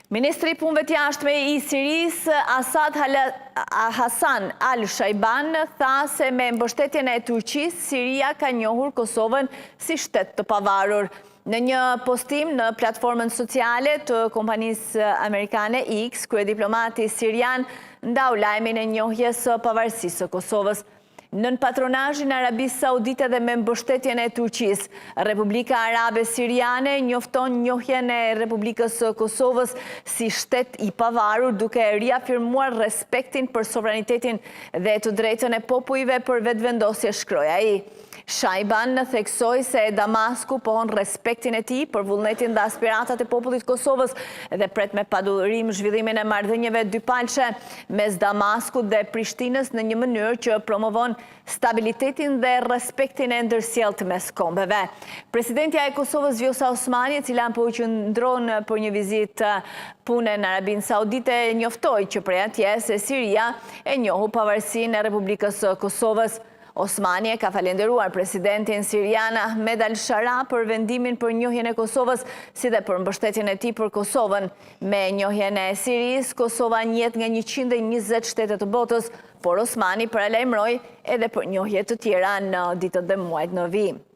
Ministri i Punëve të Jashtme i Sirisë, Asad Hasan al-Shaiban, tha se me mbështetjen e Turqisë, Siria ka njohur Kosovën si shtet të pavarur. Në një postim në platformën sociale të kompanisë amerikane X, kryediplomati sirian ndau lajmin e njohjes së pavarësisë së Kosovës. Nën patronazhin e Arabisë Saudite dhe me mbështetjen e Turqisë, Republika Arabe Siriane njofton njohjen e Republikës së Kosovës si shtet i pavarur duke riafirmuar respektin për sovranitetin dhe të drejtën e popujve për vetëvendosje, shkroi ai. Shaiban theksoi se Damasku pohon respektin e tij për vullnetin dhe aspiratat e popullit të Kosovës dhe pret me padurim zhvillimin e marrëdhënieve dypalëshe mes Damaskut dhe Prishtinës në një mënyrë që promovon stabilitetin dhe respektin e ndërsjelltë mes kombeve. Presidentja e Kosovës Vjosa Osmani, e cila po qëndron për një vizitë pune në Arabinë Saudite, njoftoi që prej atje se Siria e njohu pavarësinë e Republikës së Kosovës. Osmani e ka falenderuar presidentin sirian Ahmed al-Shara për vendimin për njohjen e Kosovës, si dhe për mbështetjen e tij për Kosovën. Me njohjen e Sirisë, Kosova njihet nga 120 shtete të botës, por Osmani paralajmëroi edhe për njohje të tjera në ditët dhe muajt në vijim.